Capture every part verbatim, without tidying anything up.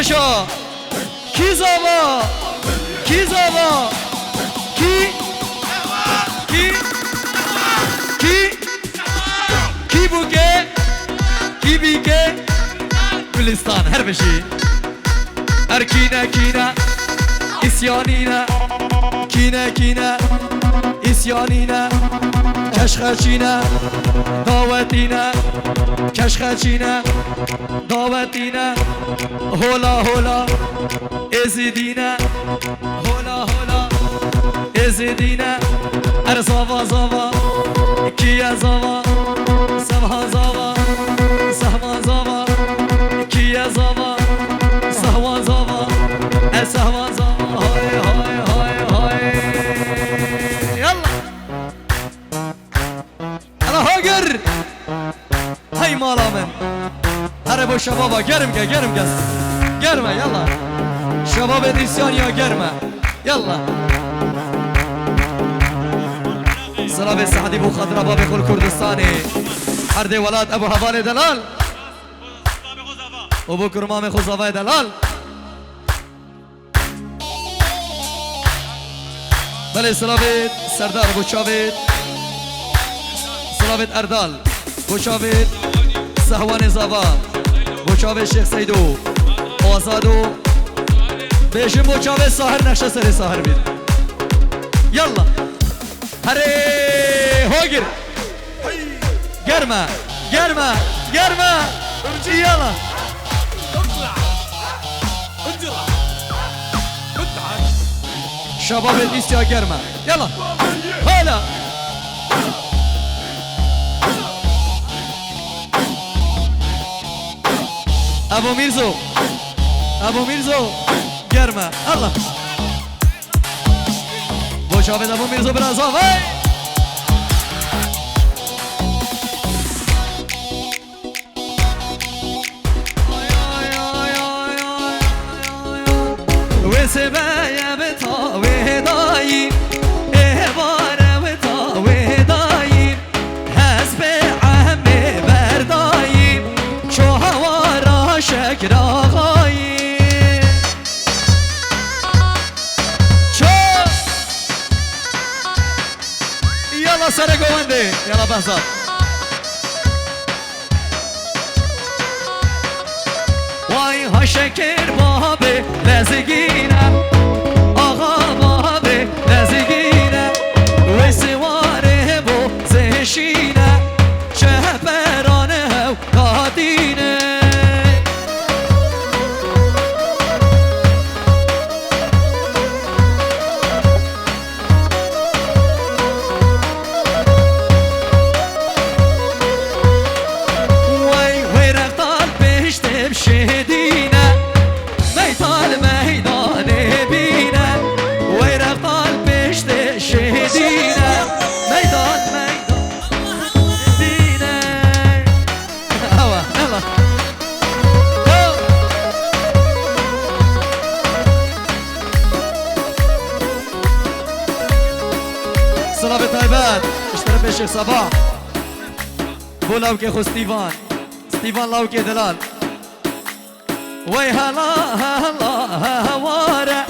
Şa. Kî zava? Kî zava? Kî? Kî? Kî? Kî bûke? Kî bîke? Gulistan, her bijî. Er kîne kîne, îsyanîne. Kîne kîne, îsyanîne. Keşxeçîne, dawetîne. Keşxeçîne, dawetîne. Hola hola, êzidîne. Hola hola, êzidîne. Er zava zava, kî ye zava? Sehwan zava, Sehwan zava. Kî ye zava? Sehwan zava. Er Sehwan zava. Hay hay hay hay. Yallah. Ala hagir. Hey mala min. Here bo şebaba germ ke, germ ke. Germe, yallah. Şebabê dîsyan ya germe. Yallah. Silavê Sehdî bo xatira babê xwe li Kurdistanê. Erdê welat Ebu Hevalê delal. Û bo kurmamê xwe zavayê delal. Belê, silavêt Serdar, bo çavêt, silavêt Erdal, bo çavêt Sehwanê Zava, bo çavêt Şêx Seydo, Azado, bêjin bo çavêt Sahir, nexşe serê Sahir bît. Yallah. Herê hagir. Germe, germe, germe. Yala. Şebabê Lîsya germe. Yala. Hala. Ebo Mîrzo. Ebo Mîrzo. Germe. Allah. Bo çavê de bo Mîrzo biraz av, hey! Wê sêbeye bi tawê dayî, êvare bi tawê dayî, hespê emê berdayî, ço hawara şekra xayî. Ço! Yala sere govendê. Yala Behzat. Vay ha şekir babê lezgîne. Axa babê lezgîne. Wê siwarê bo zêşîne. Çeperanê hew Katîne. Wey, wey reftal pêştê şehidîne. Meydan meydanê bîne. Wey reftal pêştê şehidîne. Meydan meydanê bîne. Ewa, ewa. Yo. Silavê taybet. Ji terefê Şêx Sabah. Bo lawkê xwe Stîvan. Stîvan lawkê delal. Wey hela hela heware,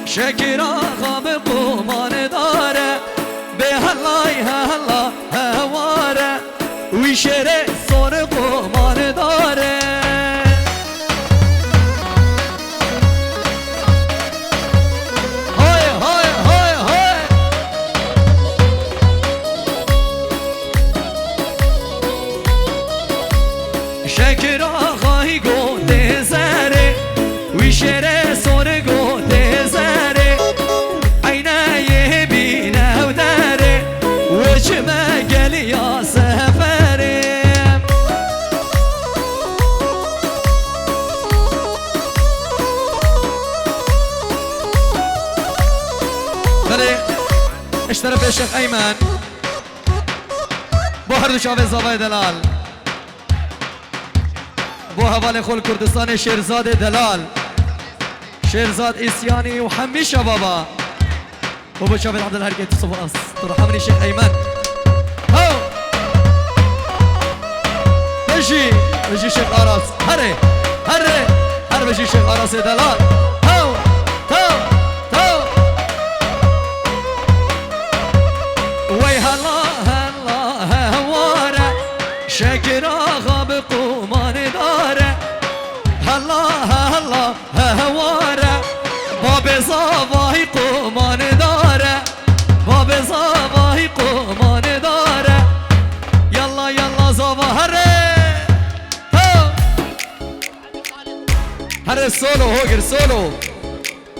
Şekir Axa bi qumandar e. Bê helay hela heware, wî şêrê sor qumandar e. Hay, hay, hay, hay. Şekir Axayî gotê zerê, wî şêrê sor gotê zerê. Eyneyê bîne ew derê, wê çime geliya seferê. Belê, ji terefê Şêx Eymen. Bo her du çavê zavayê delal. Bo hevalê xwe li Kurdistanê Şêrzadê delal. Şêrzad Îsyanî û hemî şebaba. Û bo çavê Abdulherkê tu spas. Tu rahamînî Şêx Eymen. Ho! Bijî, bijî Şêx Aras. Herê, herê, her Bejî Şêx Arasê delal. Taw, taw, taw. Wey hela, hela, heware. Şekir axa bi qumanê dare. Hela, hela, heware. Babê zavayî qumanê dare. Babê zavayî qumanê dare. Yalla, yalla, zava here. Taw. Here solo, hogir solo.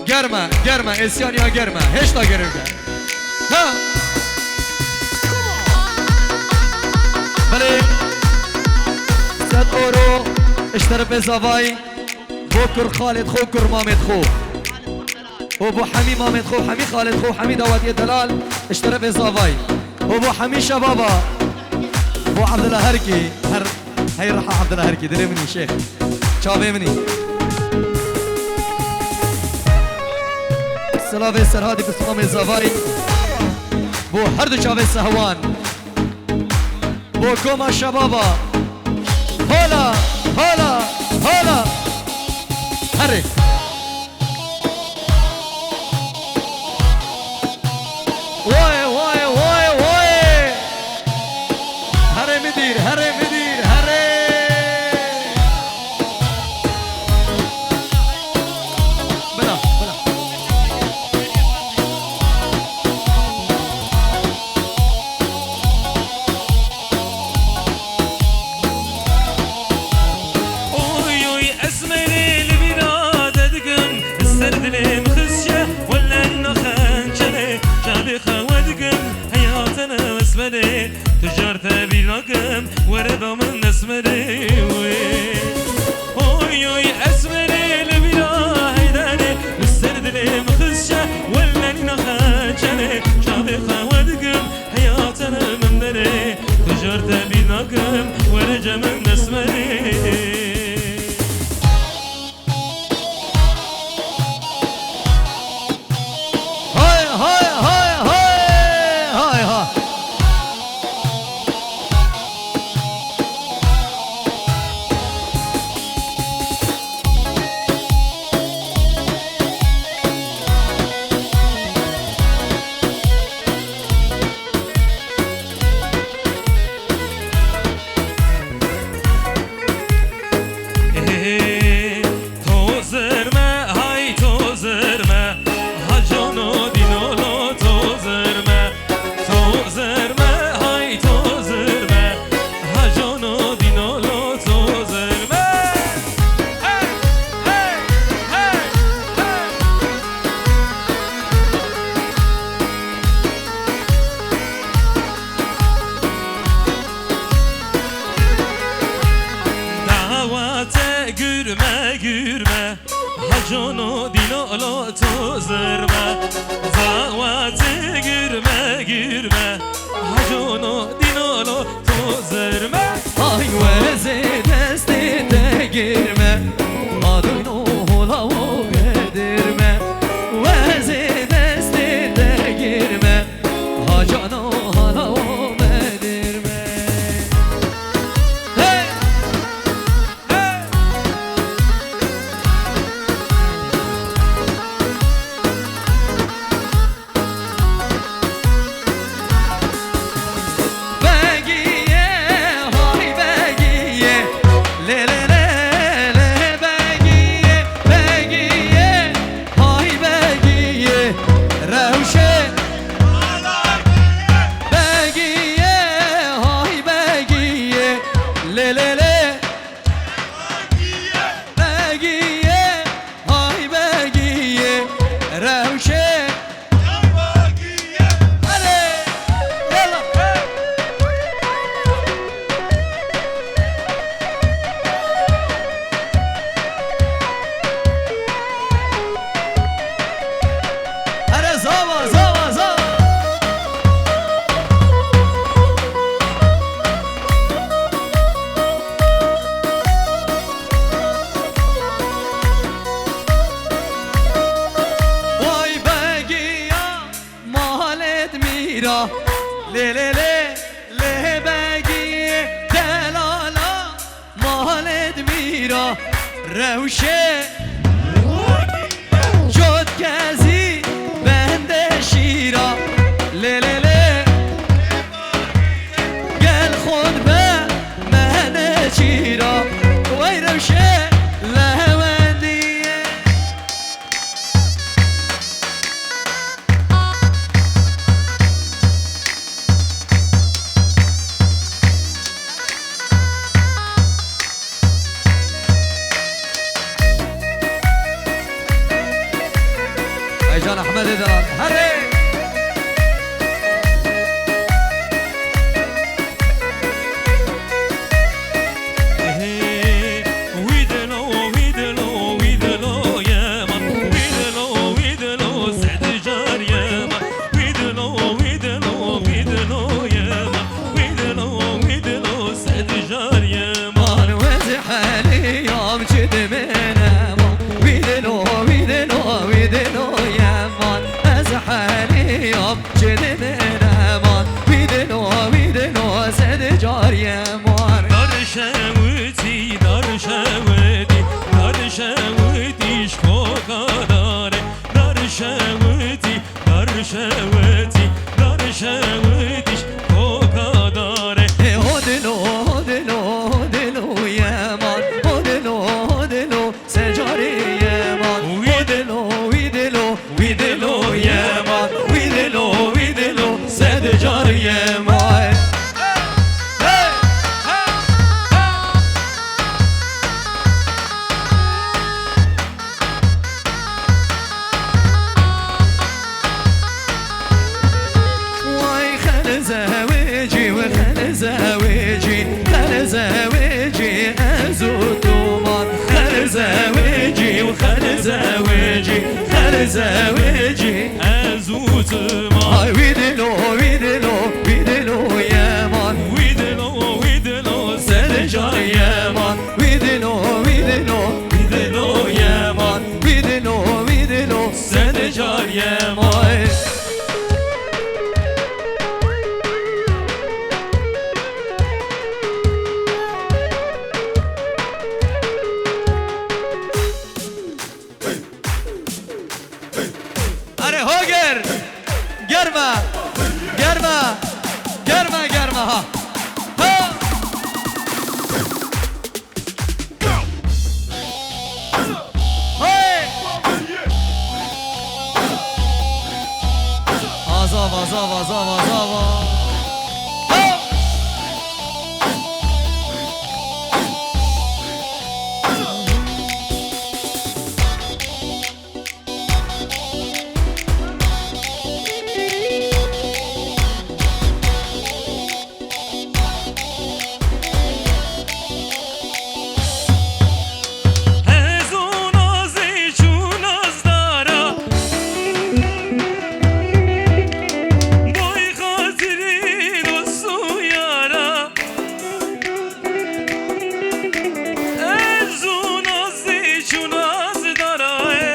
Germe, germe, êsiyaniya germe. Hêşta gerê bike. Ha. Belê. Sed euro. Ji terefê zavayî. Bo kur xalê xwe, kur mamê xwe. Û bo hemî mamê xwe, hemî xalê xwe, hemî dawetiyê delal. Ji terefê zavayî. Û bo hemî şebaba. Bo Abdullah Herkî. Her Hey reha Abdullah Herkî, dilê min î şêx. Çavê min î. Silavê Serhadî bi silamê zavayî. Bo her du çavê sehwan. Bo koma şebaba. Hala, hala, hala. Herê. Woy, woy, woy, woy! Herê midîr, herê midîr, herê! Bila, bila. Oy, oy, Esmerê li bîra te dikim, ser dilê min xist çe, welle nîna xençerê, çavê xwe we dikim, heya te ne Esmerê, tu car te bîr nakim, were ba min Esmerê wê. Oy, oy, Esmerê li bîra Heyderê, ser dilê min xist çe, welle nîna xençerê, çavê xwe we dikim, heya te ne min derê, tu car te bîr nakim, were cem min Esmerê. Hay, hay, hay, hay, hay, ha. Ê, to zirme, hay to zirme, ha cano dînolo to zirme, to zirme, hay to zirme, ha cano dînolo to zirme. Hey, hey, hey, hey. Dawate gürme gürme, ha cano dînolo to zirme. Dawate gürme gürme, ha cano dînolo to zirme. Ay wezê destê te girme, adino hola wo gedirme. Wezê destê te girme, ha cano hala wo medirme. Hey! Hey! Begiyê, hay Begiyê, lê lê lê lê Begiyê, Begiyê, hay Begiyê, rewşê. Begiyê, hay Begiyê, lê lê lê. Begiyê, hay Begiyê, rewşê. Hadi, yalla. Here zava, zava, zava. Vay Begiya malet mîra, lê lê lê, lê Begiyê delala. Malet mîra, rewşê. Herê! Wî dilo, wî dilo, sed car yeman. Wê zî heliyam çi dimêne man. Wî dilo, wî dilo, wî dilo yeman. Ez heliyam çi dimêne man. Wî dilo, wî dilo, sed car yeman. Dar şewitî, dar şewitî, dar şewitî ji koka dare. Dar şewitî, dar şewitî, dar şewitî ji koka dare. Ê ho dilo, ho dilo, ho dilo yeman. Ho dilo, ho dilo, sed carî yeman. Ho dilo, wî dilo, wî dilo yeman. Wî dilo, wî dilo, sed carî yeman. Hey! Hey! Way xel zewicî û xel zewicî, xel zewicî ez û tu man. Xel zewicî û xel zewicî, xel zewicî ez û tu man. Ay wî dilo, wî dilo, wî dilo yeman. Wî dilo, wî dilo, sed car yeman. Wî dilo, wî dilo, wî dilo yeman. Wî dilo, wî dilo, sed car yeman. Are ho ger! Germa! Germa! Germa, germa ha! Ha! Hey! Azava, azava, azava, azava. Hey! Hezû nazî çû nazdara, boy xatirî dost û yara. Ez û nazî çû nazdara e.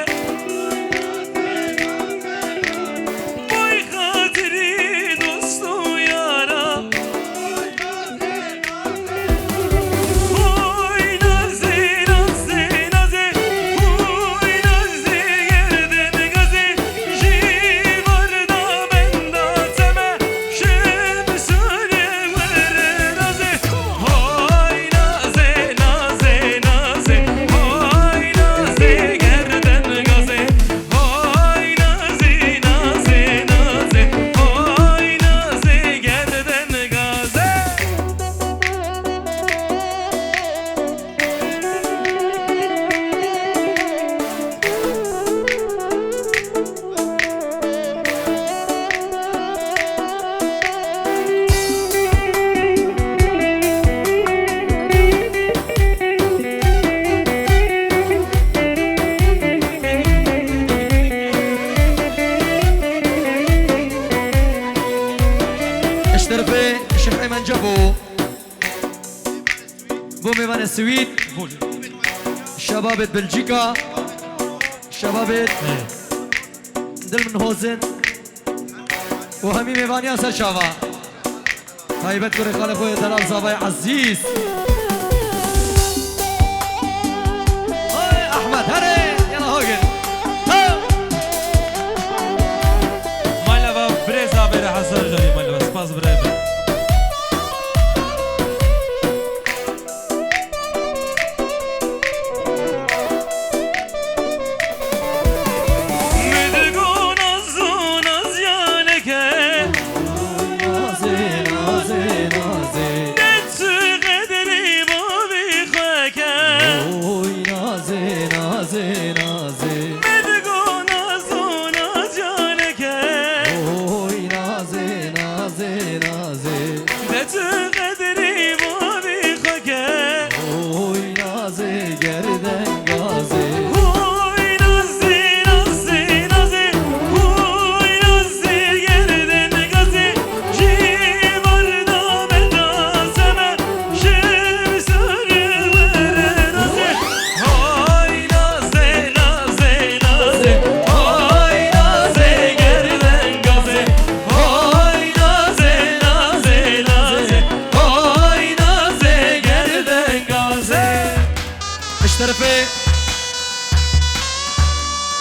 Boy xatirî dost û yara. Oy nazê, nazê, nazê. Oy nazê, gerden gazê. Ji barda benda teme. Şemsare were nazê. Hay nazê, nazê, nazê. Hay nazê, gerden gazê. Hay nazê, nazê, nazê. Hay nazê, gerden gazê. Ji terefê Şêx Eymen Cebo. Bo mêvanê Swîd, şebabêt Belçîka, şebabêt Dil min hozin û hemî mêvaniya ser çava. Taybet kurê xalê xwe yê delal Zavayê Ezîz. Hey Ehmed, herê, yala hagin. Ha! Malava birêz abêre hezar carî malava. Spas birê. Min digo naz û nazyaneke. Nazê, nazê, nazê. Ne çi qedrî bo vî xweke. Oy nazê, nazê, nazê. Min digo naz û nazyaneke.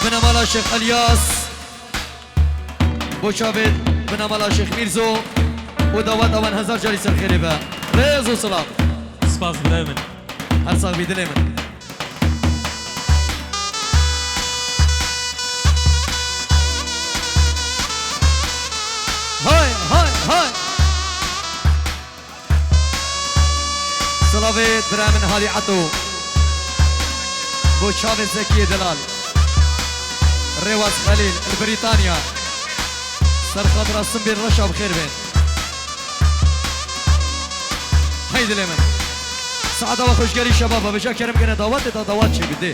Binamala Şêx Elyas, bo çavê binamala Şêx Mîrzo û daweta wan hezar carî ser xêrê be. Rêz û silav. Spas birayê min. Her sax bî dilê min. Hay, hay, hay. Silavêt bira min Halî Eto. Bo çavê Zekiyê Delal. Rêwaz Xelîl, li Brîtanya. Ser xatira Simbêl Reşa bi xêr bên. Hey dilê min. Saeta we xweşgerî şebaba, vêca kerem kene dawetê da dawet çêbî dê.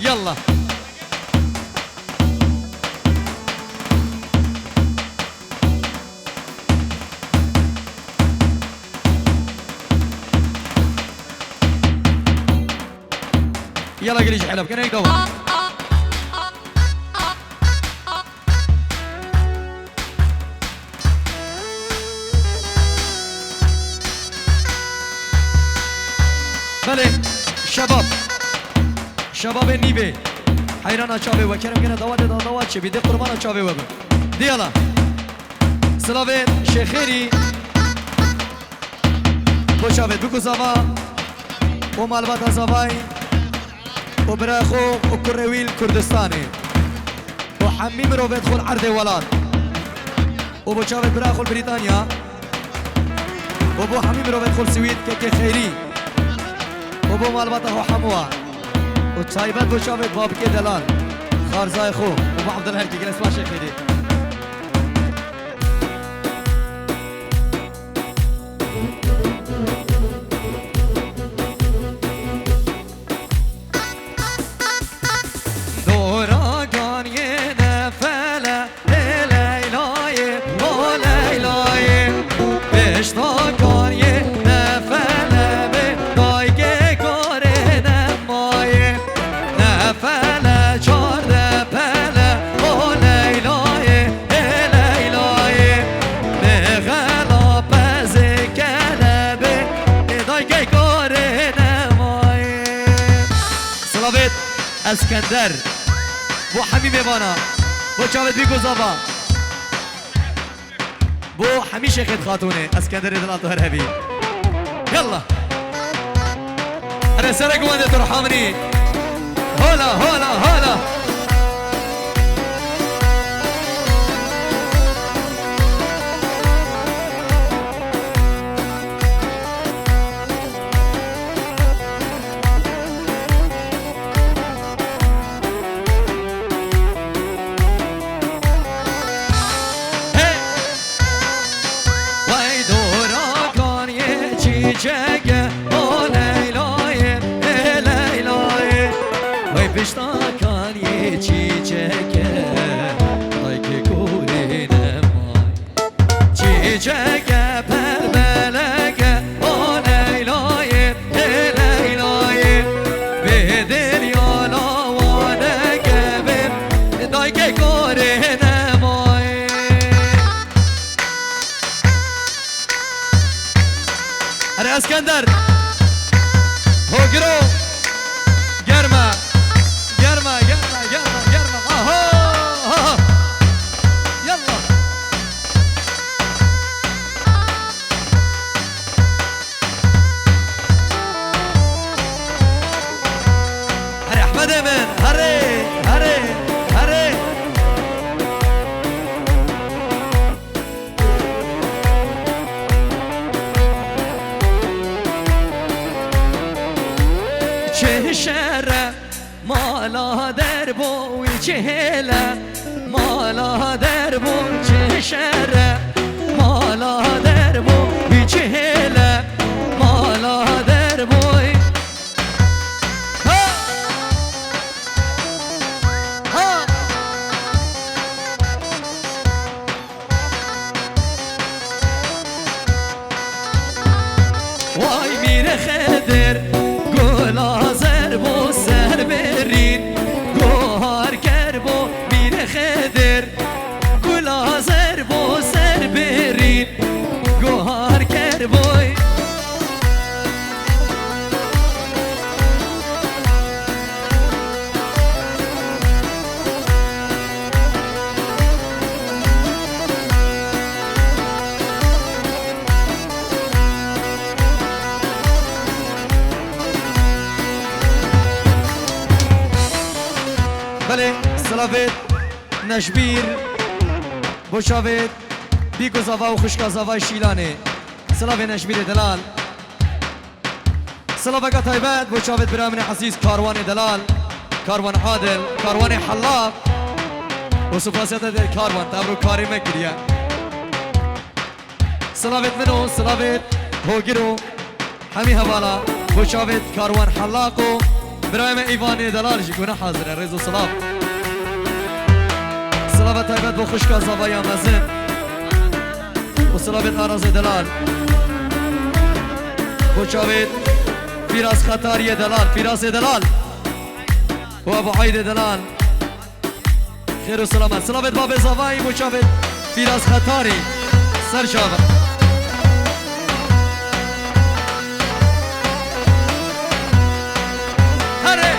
Yallah. Yala gelî ji Heleb kene dawet. Belê, şebab. Şebabê nîvê. Heyrana çavê we. Kerem kene dawetê da dawet çêbî. Dê qurbana çavê we bin. Diyala. Silavê Şêxêrî. Bo çavê biko zava. Û malbata zavayî. Û bira xwe û kurê wî li Kurdistanê. Bo hemî mirovêt xwe li erdê welat. Û bo çavê bira xwe li Brîtanya. Û bo hemî mirovên xwe li Swîd kekê xeyrî. Û bo malbata xwe hemû a. Û taybet bo çavê babikê delal. Xarzayê xwe. Û bo Evdil herkê gelek spas Şêxêrî. Dora ganiyê nefele, ê Leyla'yê, o Leyla'yê. Pişta ganiyê nefele bê, daykê karê nemayê. Nefele çarde pele, o Leyla'yê, ê Leyla'yê. Bê xela pezê kelebê, ê daykê karê nemayê. Silavêt Eskender. Bo hemî mêvana. Bo çavêt bî gozava. Bo hemî şêxêt xatûnê. Eskenderê dila tu her hebî. Yallah. Erê serek wende tu riha min î. Hola, hola, hola. Hey! Wey dora kaniyê çîçeke, o Leyla'yê, ê Leyla'yê. Wey pişta kaniyê çîçeke, daykê kurê nemayê. Çîçeke pelbeleke, o Leyla'yê, ê Leyla'yê. Bê derya lawaneke bê, daykê karê nemayê. Erê Eskender. Ho giro. Germe. Germe, germe, germe, germe. Aha, aha. Yallah. Herê Ehmedê min, herê, herê, herê. Çi şere. Mala derbo wî çi hêle, mala derbo çi şere, mala derbo wî çi hêle, mala derbo. Ha! Ha! Way mîrê Xedir, gula zer bo ser berîn, guhar ker bo mîrê Xedir, gula zer bo ser berîn, guhar ker boy. Silavêt Neşbîr, bo çavêt Bîk û Zava û xwişka Zavayê Şîlanê. Silavê Neşbîrê delal. Silaveka taybet bo çavêt birayê min ê ezîz Karwanê delal, Karwan Adil, Karwanê Hellaq. Û spasiya te dê Karwan, te evro karê me kiriye. Silavêt min û silavêt hogir û hemî hevala bo çavêt Karwan Hellaq û birayê me Îvanê delal jî ku ne hazir e, rêz û silav. Silava taybet bo xwişka Zavaya mezin û silavêt Arazê delal. Bo çavêt Fîraz Xetariyê delal, Fîrazê delal û Ebu Eydê delal. Xêr û selamet. Silavêt bavê Zavayî bo çavêt Fîraz Xetarî. Ser çava. Herê.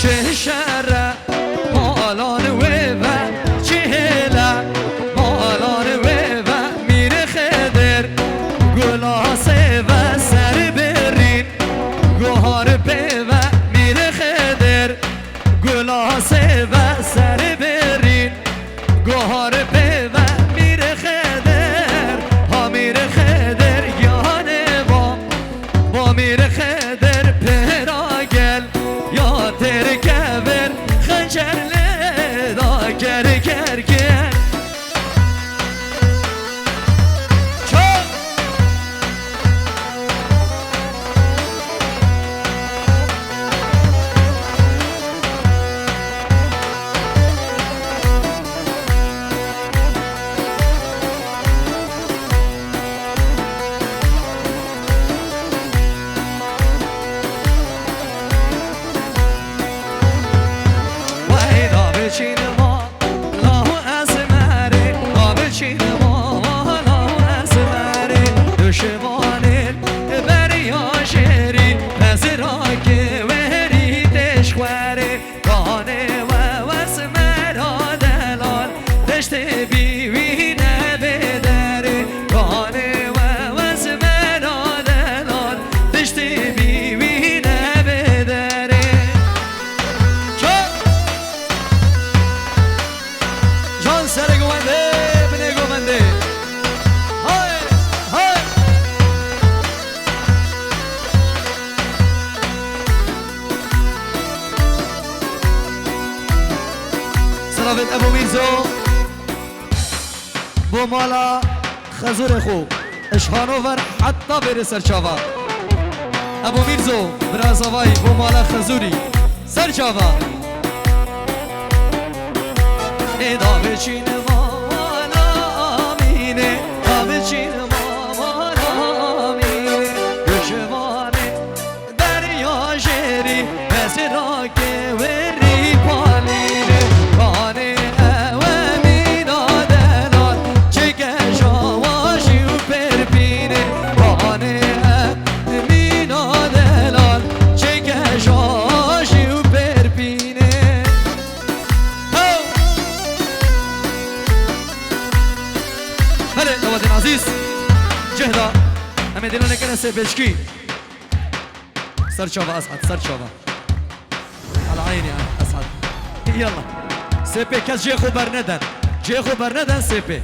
Çi şere malan wê ve, çi hêle malan wê ve, Mîr Xedir gula sê ve ser birîn. Guhar pê ve Mîr Xedir, gula sê ve ser birîn. Guhar pê ve Mîr Xedir, ha Mîr Xedir giyanê va, va Mîr Xedir pêra gel, ya têr kevir xencer lê da ker ker ker. Çok. Wahî da biçîne ma, lahu esmerê, da biçîne ma, lahu esmerê. Duşmanên beriya jêrî, ez rakê werî têşxwerê. Ganê we wesmera delal, tiştê bî wî nebê derê. Ganê we wesmera delal, tiştê bî wî nebê derê. Çok. Can serê govendê, binê govendê. Hay, hay. Silavêt Ebo Mîrzo bo mala Xezûrê xwe. Ji Hanover heta vêrê ser çava. Ebo Mîrzo, bira Zavayî, bo mala Xezûrî. Ser çava. Ê da biçîne mala Amînê, da biçîne mala Amînê. Duşmanê derya jêrî, ez rakê werî palîne. Kanê ew Emîna delal, çêke jawajî û perpîne. Kanê ew Emîna delal, çêke jawajî û perpîne. Ho! Belê, ewedin Azîz. Cihda. Em ê dîlanê kene sê beşkî. Ser çava Esad, ser çava. Ala eynî Esad. Yalla. Sê pê kes cihê xwe berneden. Cihê xwe berneden sê pê.